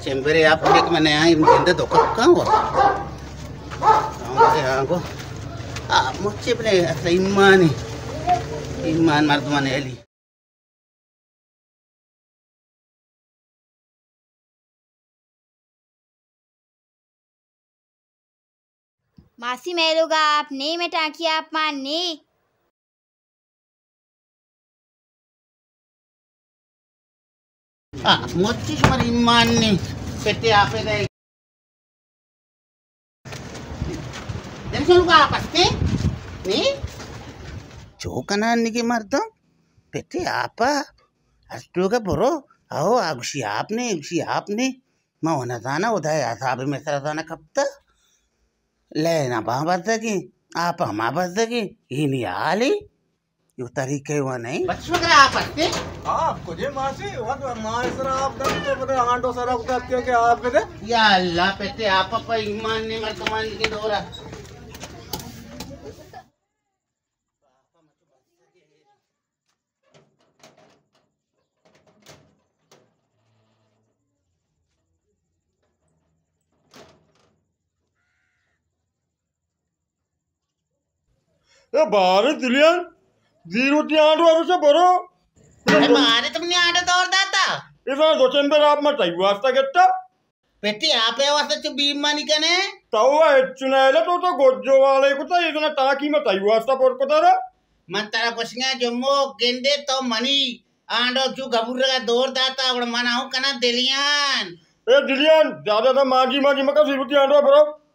چمبرے آپ دیکھ من آئی، من زندہ دو کپ کاں گو۔ آنگو، آنگو۔ آ، مچے بنے، اصل ایمانی۔ ایمان مردمان علی۔ ماسی میلوگا آپ نے، مٹاکی آپ مان نے۔ آ، مچی شمار ایمان نے، پتے آپے دے۔ دل شنو کا آپ استے؟ نی؟ چو کنان نگی مردم؟ پتے آپا؟ ہر توگا برو۔ او، آ گوشی آپ نے، گوشی آپ نے۔ ما و نزانا، ہدای عذاب میں سر زانا کپتا۔ لینا باں بزگیں، آپ ہما بزگیں، اینی حالی۔ یو طریقے و نہیں۔ بچ مگر آپ ہستے؟ آپ کجے ماسی؟ وقت ماں سر آپ دم تو بنے آنڈو سر آپ دم کے، کے آپ بدے۔ یا اللہ، پتے آپ پہ ایمان نے مردمان کے دورا۔ اے بارے دلیان، زیرو تی آنڈو ہمیشہ برو۔ اے بارے تم نے آنڈو دور داتا۔ اے سارا دو چمبر آپ ما تئی واسطہ گٹا۔ پتی آپ ء واسطہ چو بیمانی کنے؟ تو ہچ نہ لے، تو تو گجو والے کتا، اے سنا ٹاکی ما تئی واسطہ پر کتا را۔ من ترا گوشگاں جمو گندے تو منی آنڈو چو گبورگا دور داتا، گڑا من آؤں کنا دلیان۔ اے دلیان، زیادہ تر ماجی ماجی مکا، زیرو تی آنڈو برو۔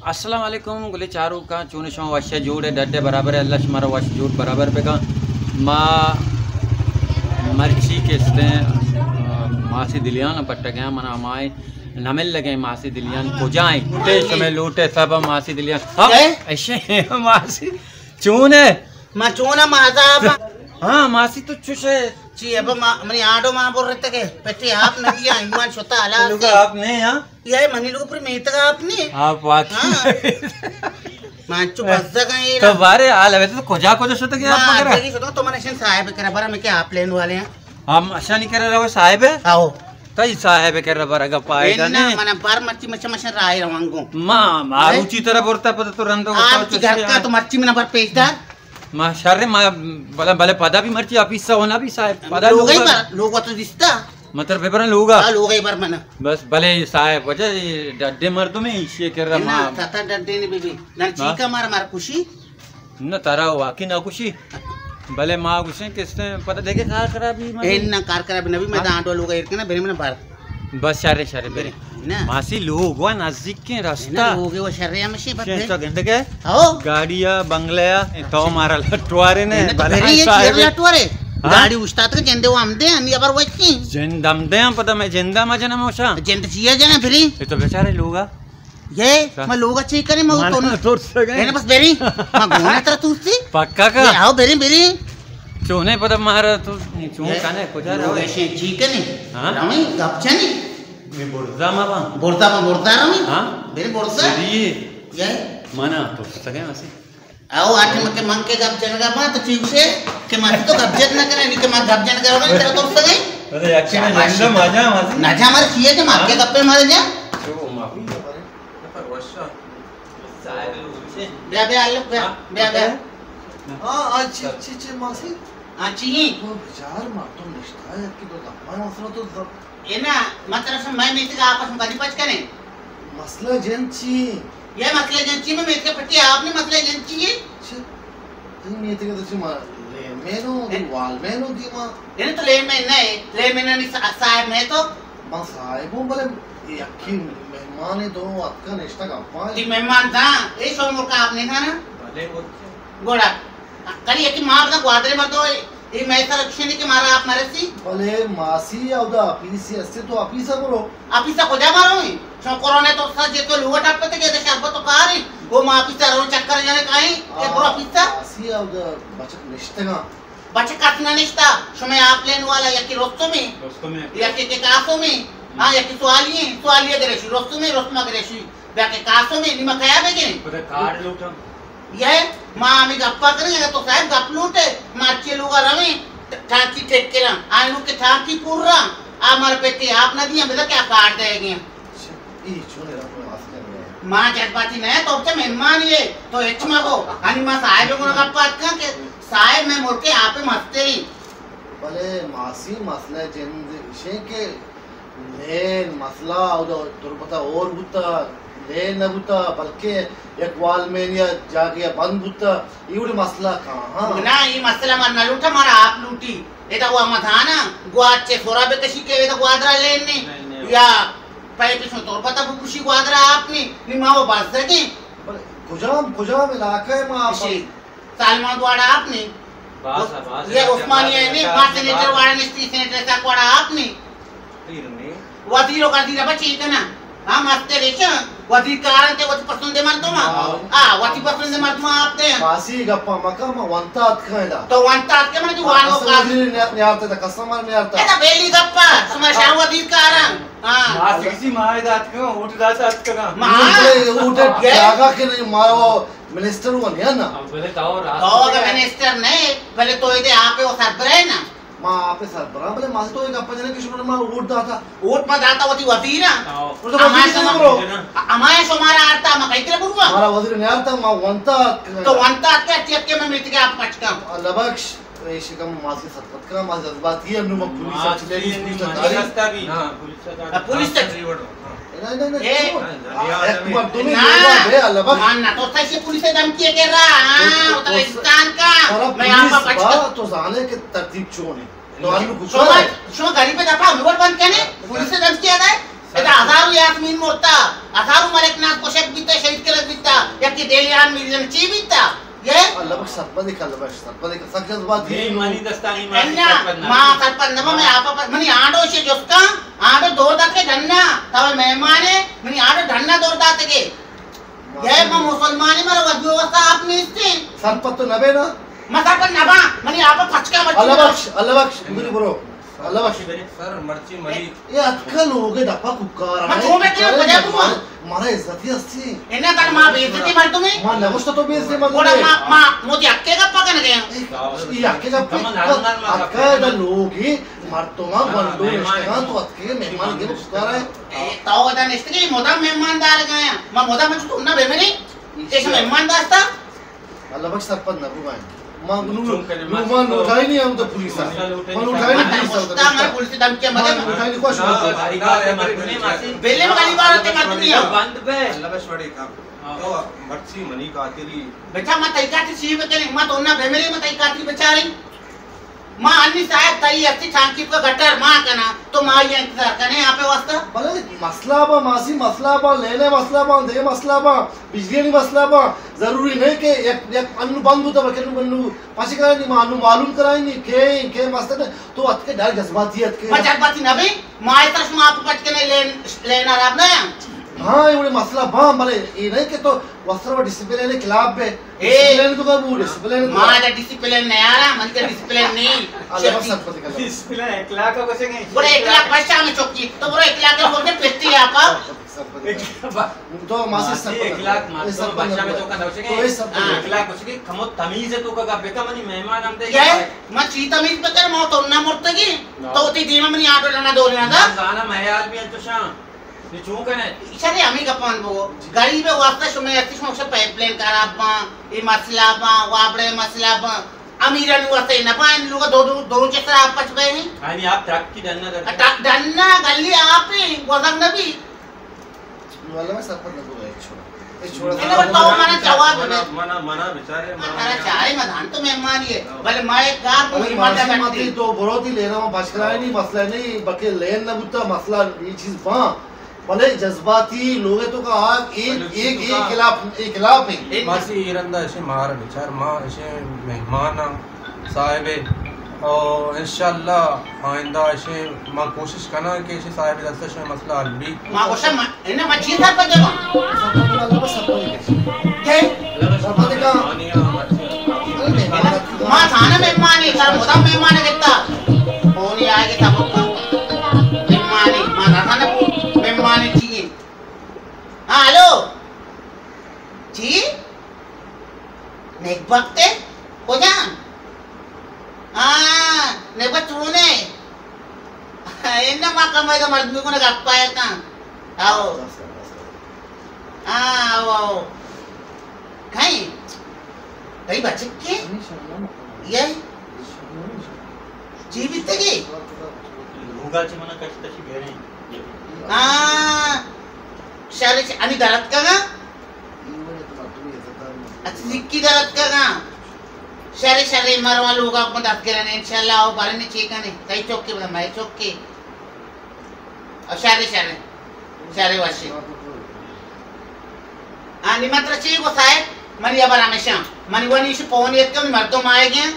السلام علیکم، گلے چاروکاں، چون شما وش جوڑ ء ڈڈ ء برابر ء، اللہ شمارا وش جوڑ برابر بکن۔ ما مرچی کستیں، آ، ماسی دلیان پٹگیں، من ہمائے نمل لگیں ماسی دلیان کجائیں؟ تے شمے لوٹے سب ماسی دلیان۔ ہاں؟ اے؟ اشے ماسی چون ہے؟ ما چون ء مازا با-، ہاں، ماسی تو چوش ہے۔ چی ابا ما-، منی آڈو ما بر رہتے کے، پتی آپ نہ دیا، ایمان شتا حالا لوگا سے۔ آپ نہیں، ہاں؟ یہ منی لوگ پر میتگا آپ نہیں۔ آپ واقعی۔ ہاں۔ ما چو بزگا یہ تو را۔ بارے حال ہے تو کجا کجا شتا کہ آپ ما مگر؟ جگی شتا تو من اشن صاحب کرا برا میں کہ آپ لین والے ہیں۔ ہم اشانی کرا رہو صاحب ہے؟ آؤ۔ تئی صاحب کرا برا گپا ہے انا نہیں؟ من بار مرچی مچ مچ رائے روانگو۔ ما، ما اے؟ روچی طرح برتا پتا تو رندو آپ گپا کی گھر کا تو مرچی من بار پیش دار۔ ما شر ما بلا، بلے پدا بھی مرچی آفیس سے ہونا بھی صاحب۔ پدا لوگ ہی لوگا بر، لوگا تو دستا۔ مطلب ببرن لوگا۔ ہاں، لوگ ہی بر منا۔ بس بلے صاحب وجہ یہ ڈڈے مردم ہے، ایشی کر رہا انا، ما۔ تتا ڈڈے نے بی بی۔ نہ ہاں؟ چیکا مار، مار خوشی۔ نہ ترا واقعی نہ خوشی۔ بلے ما گوشیں کہ اس نے پتہ دیکھے کار خرابی ما۔ اے نہ کار خرابی نبی، میں ہاں؟ دانڈو لوگا ایر کنا، بری من بار۔ بس شرے، شرے، بری۔ نہ۔ ماسی لوگ و نزدیکیں رستہ۔ نہ، لوگ و شرے ہمشی بس۔ تو گندگے؟ ہو۔ گاڑی یا بنگلہ یا، تو مارا لٹوارے نے، نہ، تو بلے بری، صاحب۔ چیر لٹوارے۔ ہاں؟ گاڑی اشتات کے جندے و ہم دے، ہم یا بر وچی۔ جند ہم دے، ہم پتہ میں جندہ ما جنم ہوشا۔ جند چیئے جنم بری۔ یہ تو بیچارے لوگا۔ یہ، میں لوگا چی کرے، میں تو نہ ترس گئے۔ بس بری۔ میں گونا ترا ترسی۔ پکا کا؟ یہ آؤ بری، بری۔ چونے پتہ مارا تو، چون کنے کجا رہو؟ لوگ ایشی چی کنے؟ ہاں؟ رویں گپ چنی؟ میں برزا ما با۔ برزا ما برزا رویں؟ ہاں؟ میرے برزا؟ یہ۔ منا تو سگے ماسی۔ او آٹے مکے من کے گپ جنگا با تو چی گوشے کہ ماسی تو گپ جن نہ کرے، نہیں کہ من گپ جنگا با تو سگے۔ ارے یار، جنگا ماجا ماسی۔ نہ جا مارے چیئے کہ ماں کے گپے مارے جا۔ بیا، بیا، الف، بیا، ہاں؟ بیا، بیا۔ ہاں، آ چی، چی، چی، ماسی؟ آ چی؟ تو بچار مردم نشتا ہے کہ تو گپا مسئلہ تو زب-، اے نا، مطلب سن میں میتگ آپس میں کدی پچ کریں؟ مسئلہ جن چی؟ یہ مسئلہ جن چی میں میتگ پٹی آپ نے مسئلہ جن چی ہے؟ چی؟ تئی میتگ تو چی ما-، لین مینو، اے؟ وال مینو دیما۔ اے تو لین مین نہ ہے، لین مین نہیں صا-، صاحب میں تو۔ ما صاحب ہوں، بلے یکی مہمان دو اتکا نشتا گپا۔ تی مہمان تھا، اے شو مرکا آپ نے تھا نا؟ بلے وہ گوڑا۔ کلی یکی مار دا گوادرے مردو، اے مئے سر اکشنی کہ مارا آپ مرسی۔ بلے ماسی اودا آپیسی استے تو آپیسا برو۔ آپیسا کجا برو؟ شما کرونا تو سر جے تو لوگا ٹپ تے گئے شربت تو کاری۔ وہ ما آپیسا رو چکر جانے کائیں، اے برو آپیسا۔ ماسی اودا بچک نشتگا۔ بچک کس نہ نشتا، شما آپ لین والا یکی رستمی، رستمی۔ یکی کے کاسمی، ہاں یکی سوالی، سوالی گریشی، رستمی، رستما گریشی۔ بیا کہ کاسو میں نیمہ کیا بگیں؟ پتہ کارڈ لوٹاں۔ یہ ما ہمیں گپا کریں، اگر تو صاحب گپ لوٹے، مرچی لوگا رویں، ٹانکی ٹھیک کرا، آنو کے ٹانکی پورا، آ مارا پتی آپ نہ دیاں، بزاں کہ آ کارڈ دئیگی ایں۔ اچھا، اے چون اے؟ ما جذباتی نہ ایں، تو چہ مہمانی ئے، تو ہچ مگو۔ ہنی ما صاحب گون گپ اتکاں کہ صاحب مئے ملک ءِ آپ ءِ مستری۔ بلے ماسی، مسئلہ جند ایشیں کہ لین مسئلہ اودا تربت ءَ ہور بوتا، لین نہ بوتا، بلکہ یک وال مین یا جاگہ ءَ بند بوتا، اے وڑیں مسئلہ کاں، ہاں۔ نہ، اے مسئلہ من نہ لوٹاں، مارا آپ لوٹی۔ ادا وا مزاناں، گوات چہ سورا بکشی کہ ادا گوادر ءَ لین نی، یا پائپ شما تربت ءَ بکشی گوادر ءَ آپ نی، نی ما وہ بزگیں۔ بلے کجام، کجام علاقہ ءَ ما آپ؟ اشی سالماں گواڑا آپ نی۔ باز ءَ، باز ءَ، یہ عثمانی ءَ نی، ما سینیٹر واڑا نشتی، سینیٹر ساک واڑا آپ نی۔ پیر نی۔ وزیر و قدیر ابا چی کنا؟ ہاں، مستر ایشاں۔ وزیر کارن تے وتی پسند مردم۔ ہاں۔ آ، وتی پسند مردم آپ دے۔ خاصی گپا مکا، ما ونتا اتکاں ادا۔ تو ونتا اتکے من تو وانو اصل کا۔ وزیر نیا-، نیارتا تا، قسم مر نیارتا۔ ادا بیلی گپا، شما شاہ وزیر کارن۔ ہاں۔ ما سیاسی ما ادا اتکاں، ووٹ داتا اتکاں۔ ما۔ بلے ووٹ یہ جاگہ کہ نہیں، ما وہ منسٹر ہوا نیا نا۔ بلے تو راست تو اگر ہے۔ منسٹر نہیں، بلے تو ادے آپ وہ سربرہ ہے نا۔ ما آپ سربراہ، بلے ما تو ایک اپا جنے کہ شما ما ووٹ داتا۔ ووٹ ما داتا وتی وزیر ہاں۔ ہاں۔ تو ہمارے وزیر شما-، برو۔ ہمارے شمارا آرتا، ما کئی کرا بروا؟ ہمارا وزیر نہیں آرتا، ما ونتا۔ تو ونتا اتکے، اتکے، اتکے میں میتگے آپ پچکا۔ اللہ بخش، اے شکم ماسی سرپد کا، ما جذباتی ہے، نو ما پولیس ماسی چلے، پولیس ماسی چلے۔ رستہ بھی۔ ہاں۔ پولیس ءَ دمکی۔ پولیس ءَ دمکی۔ نہ، نہ، نہ، اے۔ چون؟ نہ، نہ، ایک نہ، مردمی نہ۔ لوگا بے، اللہ بخش۔ من نہ تو سچے پولیس ءَ دمکی کے را، ہاں، تو، تو تو انسان کا، سارا میں آپ پولیس کا پچ با، تو زانے کہ ترتیب چون ہے۔ تو ہم کو شما، شما غریب دفعہ میور بند کنے، پولیس ءَ دمکی دے۔ ادا ہزاروں یاسمین مرتا، ہزاروں ملک ناز کشک بیتا، شہید کلک بیتا، یکی دیلیان میرزن چی بیتا؟ یہ؟ اللہ بخش سرپد کا، اللہ بخش سرپد کا، سک جذباتی نہیں، ہے۔ منی دستانی ما اناں، سرپد نہ ما بی۔ سرپد نہ بی، میں آپ پر، منی آنڈو شے جسکا، آنڈو دور داتے ڈنا، تو مہمانے، منی آنڈو ڈنا دور داتے کے۔ یہ ما مسلمانی، مارا وجہ واسطہ آپ نیستے۔ سرپد تو نہ بے نا۔ ما سرپد نہ با، منی آپ پچکا مرچی۔ اللہ بخش، اللہ بخش، میری برو۔ اللہ بخش۔ سر، مرچی مری۔ اے اتکا لوگ دپا کوکار ما آئے۔ تو میں کیا وجہ کو؟ مارا عزتی ہستی۔ اناں تر ما بے عزتی مردمے۔ ما نگوشتا تو بے عزتی مردمے۔ گڑا ما، ما، موتی اکے گپا کن گئے۔ اے، اے اکے گپا۔ اتکا دا لوگ مردم گونڈو نشتگاں، تو اتکے مہمان گے کوکار آئے۔ اے، تو ادا نشتگے مدام مہمان دار گئے۔ ما مدام چو تو نہ بے منی۔ ایش مہمان داشتا۔ اللہ بخش سرپد نہ بوگائیں۔ ما نو-، چون کنے نو-، ما تو نوٹائی نہیں ہم تو پولیس ہے۔ ما نوٹائی نہیں پولیس ہے۔ مستعمل پولیس دمکی مدد۔ ما نوٹائی نہیں خوش۔ بلے ما غریب آرتے مردمی ہم۔ بند بے۔ اللہ بخش بڑے کام۔ تو مرچی منی خاطری۔ بچا ما تئی خاطری چی بکنے؟ ما تو نہ بے میرے ما تئی خاطری بچاری۔ ما انی صاحب تئی ہستی ٹانکی کو گٹر ما کنا، تو ما یہ انتظار کنے آپ واسطہ۔ بلے مسئلہ با، ماسی مسئلہ با، لینے مسئلہ با، دے مسئلہ با، بجلی نی مسئلہ با، ضروری نہیں کہ یک، یک انو بند ہوتا بلکہ انو، انو پچ کرائیں نی، ما انو معلوم کرائیں نی، کہ، کہ مسئلہ تو اتکے ڈر جذباتی اتکے۔ ما جذباتی نہ بی، ما اتر شما آپ پچ کنے لین، لین آرام نہ۔ ہاں، یہ بڑے مسئلہ با، بلے یہ نہیں کہ تو وسر و ڈسپلین خلاف بے۔ اے، ڈسپلین تو کا بو، ڈسپلین تو ما کا۔ دا ڈسپلین نہیں آ رہا، من کا ڈسپلین نہیں۔ اللہ بخش سرپد کا۔ ڈسپلین اخلاق کا کچھ نہیں۔ بڑے اخلاق بادشاہ میں چوکی، تو بڑے اخلاق کے بولتے پھرتی ہے آپ۔ سرپد کا۔ تو ماسی ماسی سرپد کا۔ اخلاق، اے مردم سرپد بادشاہ میں کا۔ تو کا نوشے تو اے سرپد کا۔ اخلاق کچھ کی کمو تمیز ہے تو کا بکا منی مہمان ہم دے۔ یہ، ما چی تمیز بکر، ما تو نہ مرتگی، تو تی دیما منی آٹو ڈنا دور نہ دا۔ زانا محیال بھی انتشان۔ نی چون کنے؟ شرے ہمے گپان بگو۔ جی۔ غریب واسطہ شما ہستی، شما گوشے پائپ لائن خراب باں، اے مسئلہ باں، وابڑے مسئلہ باں۔ امیرانی واسطہ اے نہ باں، لوگ دو، دو، دو چہ سرا پچ بے ہیں۔ آنی آپ ٹرک کی ڈننا در ٹرک ڈننا گلی آپ ہیں، وزن نبی۔ واللہ میں سرپد نہ بگو، اے چھوڑا۔ اے چھوڑا۔ اے نہ تو منا جواب دے۔ منا، منا، منا بچارے، منا ترا چاہے مدان تو مہمانی ہے۔ بلے ما ایک کار کو بلے مہمان ماشی کا ماتی تو بروتی لینا ما بچ کرائے نہیں، مسئلہ نہیں، بلکہ لین نہ بوتا، مسئلہ یہ چیز باں۔ بلے جذباتی لوگ تو کا آگ ایک، بلوچی ایک، تو ایک کا خلاف، ایک خلاف ہے۔ ماسی ایرندا اشے مار بچار، ما اشے مہمان ہاں صاحب ہے۔ اور انشاءاللہ آئندہ اشے ما کوشش کناں کہ اشے صاحب دست اشے مسئلہ حل بھی۔ ما گوشم، اناں ما چی سرپد باں؟ سرپد اللہ بس سرپد کے۔ کے؟ سرپد کا۔ ما تھانا مہمانی، سر مدام مہمان گتا۔ فون آئے گتا۔ مہمانی، ما نہ تھانا مہمانی چی۔ ہاں، ہلو۔ چی؟ نیک بخت ہے؟ کجا؟ ہاں، نیک بخت چونے؟ اناں گپا اتاں۔ آؤ۔ ہاں، آؤ، آؤ۔ کئے؟ تئی بچکے؟ یہ؟ چی بیتگی؟ لوگا چی منا کشتا چی بھیریں۔ ہاں۔ شر چی، انی درد کنا؟ اچھا، زکی درد کنا؟ شر، شر، مروا لوگا کو دست گرنے، انشاءاللہ، او بارے نے چی کنے؟ تئی چوکے بڑا، مئے چوکے۔ او شر، شر، شر وشی۔ آ، نی من ترا چی گو صاحب؟ منی ہبر ہمیشہ۔ منی ونی ایشی پون یت کہ منی مردم آئے گئے،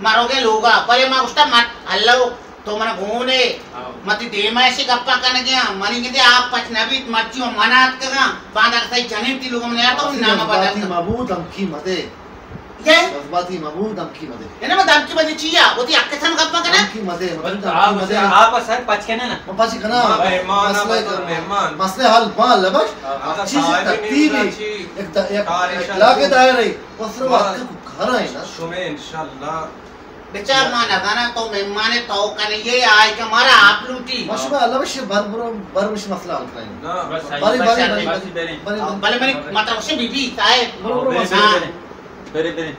مرو گئے لوگا۔ بلے ما گوشتا مت، اللہ، تو منا گون ہے۔ ہاں۔ متی دیما ایشی گپا کن گیا۔ منی کہتے آپ پچ نبیت، مرچی و منا اتکگا۔ باندا کسائی جنین تی لوگا من یار تو نام بدل۔ مبو دھمکی مدے۔ کیا ہے؟ جذباتی مبو، دھمکی مدے۔ ہے نا، میں دھمکی مدے چیا؟ وہ تی حق کے سن گپ کنا۔ دھمکی مدے، مطلب بس دھمکی آپ مدے۔ آپ سر پچ کنا نا۔ میں پچ کنا۔ مہمان، مسئلہ مہمان۔ مسئلہ حل بال بش۔ ہاں، ہم اچھی سی صاحب ترتیب نہیں ہے۔ ایک دا-، ایک اخلاق دائرہ ہے۔ وہ صرف وقت کو گھر ہے نا۔ شمے انشاءاللہ۔ بچار ما نزانا تو مہمان تو کنے یہ آئے کہ مارا آپ لوٹی۔ ماشاءاللہ، اللہ بش بر برو، بر بش مسئلہ حل کریں۔ نا، بس بری، بری، بری، بری، بری۔ بلے منی مطلب سے بی بی صاحب۔ برو، برو، بری، بس۔ بری، ہاں۔ بری۔ برے، برے۔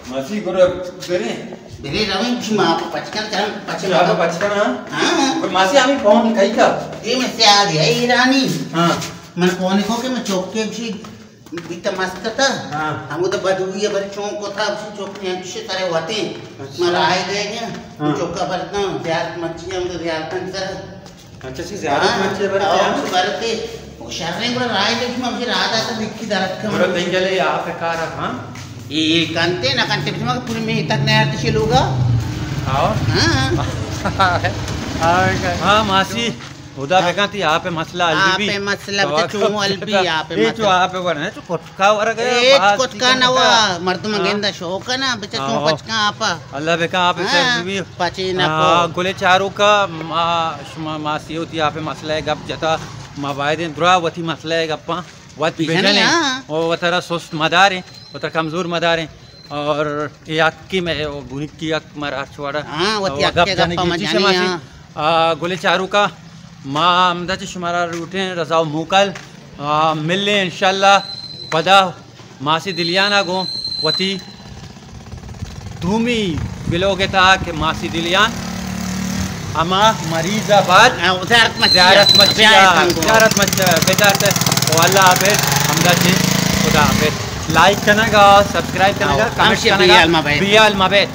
ماسی گڑا برے۔ برے رویں، چی ما پچ کن، چرم پچ کن۔ چی آپ پچ کن، ہاں؟ ہاں۔ پر ماسی ہمیں فون کئی کا؟ اے میں سے آ گیا، ایرانی۔ ہاں۔ من فون کو کہ میں چوک کے چی بیتا مست تھا۔ ہاں۔ ہم تو بدوی ہے، بڑے چون کو تھا، اسی چوک نے ہم سے سارے ہوتے۔ اچھا۔ میں رائے گئے گیا، ہاں۔ چوکا برتا، زیارت مچی ہم تو زیارت سر۔ اچھا، اچھا، زیارت ہاں، مچے برتے او ہیں؟ برتے۔ او شریں گڑا رائے دے، میں مجھے رات آتا دیکھی درد کا۔ گڑا دنگلے آپ کار، ہاں؟ یہ، یہ کنتے نہ کنتے، بس میں پوری میں تک نہیں آتے چھ لوگا۔ آؤ۔ ہاں۔ آؤ، ہاں، ماسی، خدا ہاں۔ بکن تی آپ مسئلہ حل بی۔ آپ مسئلہ بتا چون حل بی، آپ اے مسئلہ۔ چو آپ ورنہ، چو کٹکا ورگا، اے باز کٹکا نہ ہوا، مردم ہاں۔ گندا شوق ہے نا، بچا چون ہاں۔ پچکا آپا۔ اللہ بکن آپ ہاں، سر بی۔ پچے نہ ہاں، کو۔ گلے چاروکا، ما، شما ماسی ہوتی آپ مسئلہ گپ جتا، ما باید درا وتی مسئلہ گپاں وت بجنے، بجنے، ہاں۔ او وترا سست مداریں، وترا کمزور مداریں، اور اے حق کی میں، او بنکی حق مر ہر چوڑا، ہاں، وتی او حق گپ کے جانے گپا کی چیز مجانی، ماسی۔ ہاں۔ آ، گلے چاروکا، ما ہمدا چہ شمارا روٹیں رضا و موکل، آ، ملیں انشاءاللہ پدا۔ ماسی دلیانا گوں وتی دومی بلوگ تہا کہ ماسی دلیان ہما مریض آباد ہاں، زیارت مچیا۔ زیارت مچیا۔ زیارت مچیا۔ بچارتے۔ او اللہ حافظ، ہمدا چی خدا حافظ۔ لائک کنگا، سبسکرائب کنگا، ہاں، کمنٹ ہمشی کنگا۔ بیال مبید۔ بیال مبید۔